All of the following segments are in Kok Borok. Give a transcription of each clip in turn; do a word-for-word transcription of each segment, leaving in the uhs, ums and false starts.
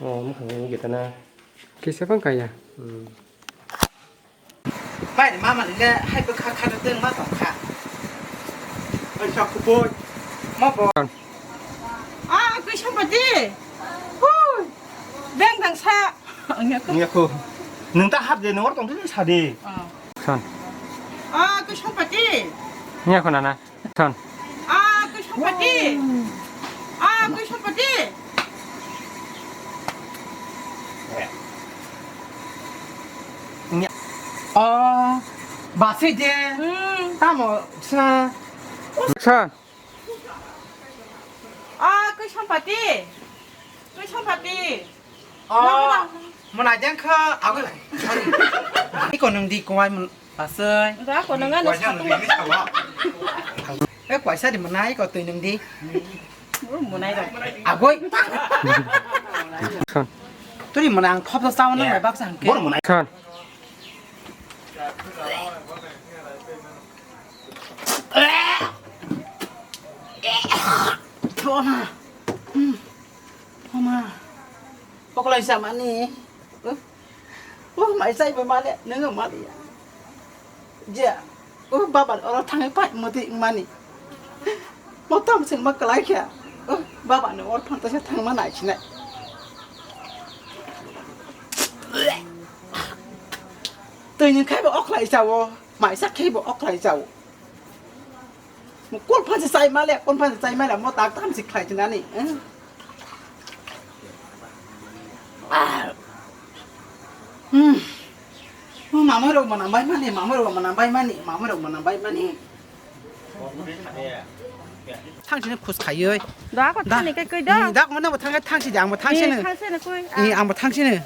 Oh, mukhang gitana. Kisa bang kaya. Hmm. Bai, mama ni le hai bwkha kha no teng ma tong kha. Ai sa kuboi. Ma bo. Ah, kwi sampati. Hui. Beng dang sa. Nya ko. Nya ko. Nung ta hap de nor tong sa de. Ah. Son. Ah, kwi sampati. Nya ko nana. Thon. Ah, kwi sampati. Ah, kwi sampati. Oh, basi de. Hmm. Tamo sa. Sa. Ah, kwi sampati. Kwi sampati. Oh, mona jang kha, agoi. Sorry. Iko nung di kowai mun pasai. Da ko nung ano. Eh, kwaisa di mona iko tui nung di. Mona iko. Agoi. Son. Turi mona ang khop sa nung bai bak sang ke. Bor mona. Son. Toma. Hmm. Toma. Pokolai samani. Oh, mai sai ba male, nang male ya. Ja. Oh, baba oro thangwi pai mati mani. Motom sing ma kalai kya. Oh, baba no or phang ta thang ma nai chinai. Twi ni khai bo oklai jawo, mai sa khai bo oklai jawo. Mo kon phan se chai male, kon phan se chai male, mo tak tam se khlai chinani. Eh? Ah. Hmm. Mo mama rok mana bai mani, mama rok mana bai mani, mama rok mana bai mani. Thang sini khus khayoi. Da ko thani kai kai da. Hmm, da ko mana thang thang si da, ang thang sini. Thang sini koi. Eh, ang thang sini.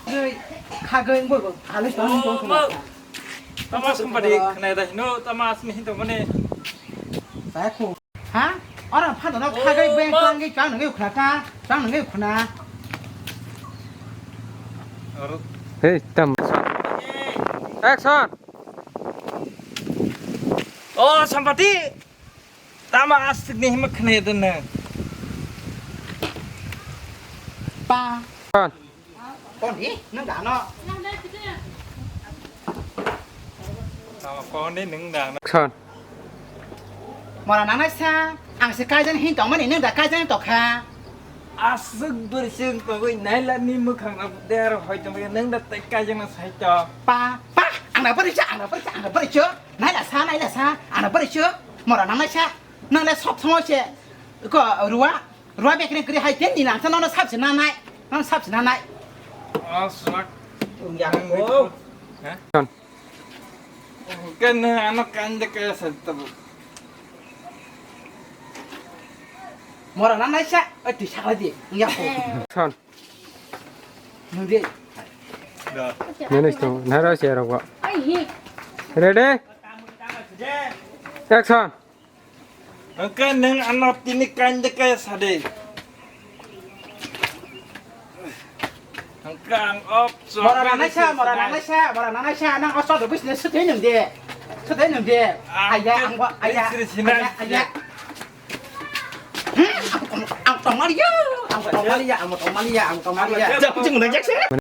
Goi, khagoi, goi, goi. Halai tong, tong, tong. Tama sumpa di, khnai da hino, tama asmi hin tong mane. Saya ko. Ha? Ora phano no khagoi beng tang gi chang ngi khna ta, chang ngi khna. Hey, tam. Action. Oh, Sampati. Tama asik ni hima khnai da na. Pa. Kon. Kon hi, nang da no. Tama kon ni nang da no. Son. Mora nang nai sa, ang se kaijan hin tong mani nang da kaijan tong kha. Aswk bwrwi chwng tongwi naila ni mwkhang rok der hoi tong nang da tai kaijan sai to. Pa, pa, ang na bwrwi cha, ang na bwrwi cha, ang na bwrwi cha. Naila sa, naila sa, ang na bwrwi cha. Mora nang nai sa, nang le sob somo se ko ruwa. Rua bekri kri hai ten ni nang sa nono sap si nanai. Nono sap si nanai. Oh, suak. Ya, oh. Hah? Kan. Oh, kan, ano kan de kaya sa tabu. Mora nanai sa, eh, ti sakla di. Ya ko. Son. Nung di. Da. Nene sto, nara si arok. Ai hi. Ready? Action. Hwnkhe nwng ano tini kain de kaya sade. Hwnkhe ang op. Mora nanai sa, mora nanai sa, mora nanai sa, nang oso do bisne sutui nung de. Sutui nung de. Ah, aya, ang bo, aya, sri sri aya, aya. Hmm, ang, ang tongmaliya, ang tongmaliya, ang tongmaliya, ang tongmaliya. Jap jing nang jak se.